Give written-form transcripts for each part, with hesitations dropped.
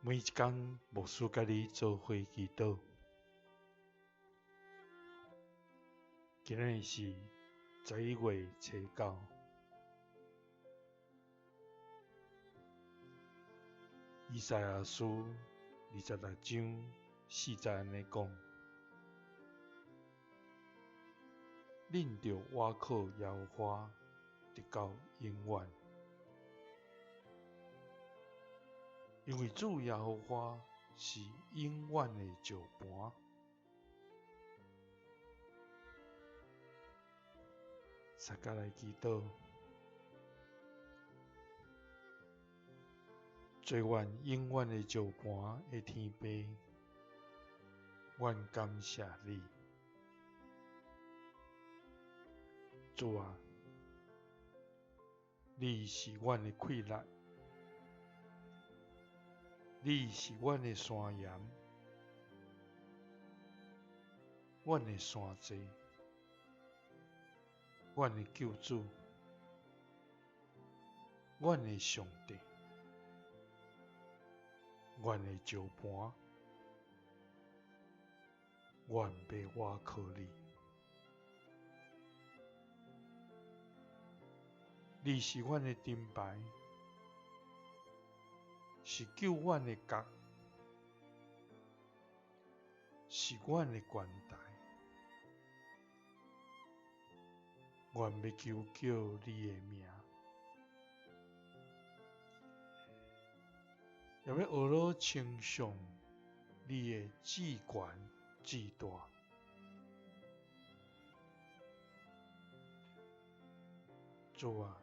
每一工牧師佮你做伙祈禱。今日是11月初9，以賽亞書26章4節按呢講：恁著倚靠耶和華，直到永遠。因為主耶和華是永遠的石磐。大家來祈禱，做阮永遠的石磐的天父，阮感謝你，主啊，你是阮的氣力，你是阮的山岩，阮的山寨，阮的救主，阮的上帝，阮的石磐，阮欲倚靠你。你是阮的盾牌，是救阮的角，是阮的懸台。阮欲求叫你的名，也欲學囉稱頌你的至懸至大。主啊，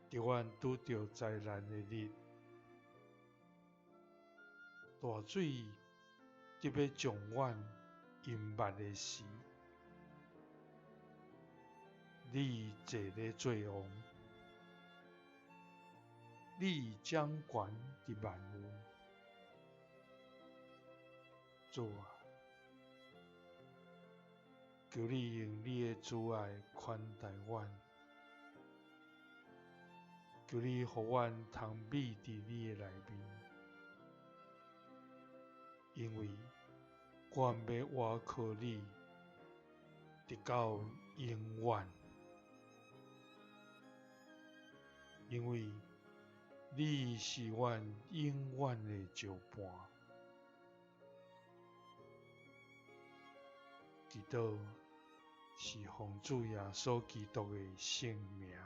佇阮拄著災難的日，大水欲將阮淹沒的時，你坐咧做王，你掌權佇萬有。主啊，求你用你的慈愛寬待阮，求你予阮通覕佇你的內面，因為阮欲倚靠你，直到永遠，因為你是阮永遠的石磐。祈禱是奉主耶穌基督的聖名，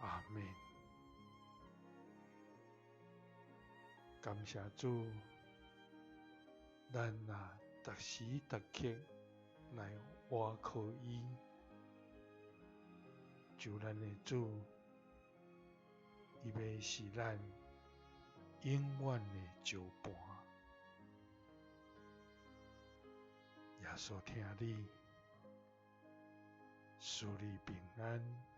阿們。感謝主，咱若逐時逐刻來倚靠伊，就咱的主，伊欲是咱永遠的石磐。耶穌疼你，賜你平安。